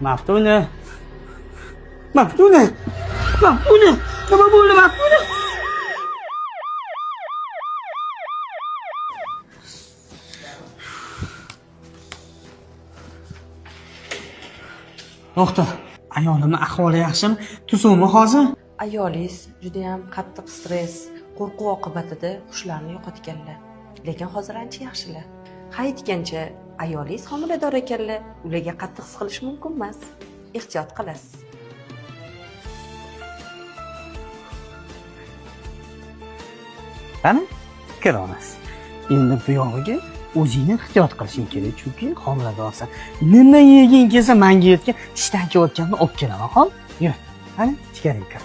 Maftuna, Maftuna, Maftuna, nima bo'ldi, Maftuna? Doktor, ayolimni ahvoli yaxshimi, tuzukmi hozir? Ayolingiz judayam qattiq stress, qo'rquv oqibatida hushlarini yo'qotganlar. Lekin hozir ancha yaxshilar. Ha, aytgancha, ayolingiz homilador ekanlar, ularga qattiq siqilish mumkin emas. Ehtiyot qilasiz. Qani, kir onasi. Endi bu yog'iga o'zingni ehtiyot qilishing kerak, chunki homiladorsan. Nima yeging kelsa, manga aytgin, ishdan kelayotganda olib kelaman, xo'p? Yur, qani, ichkariga kir.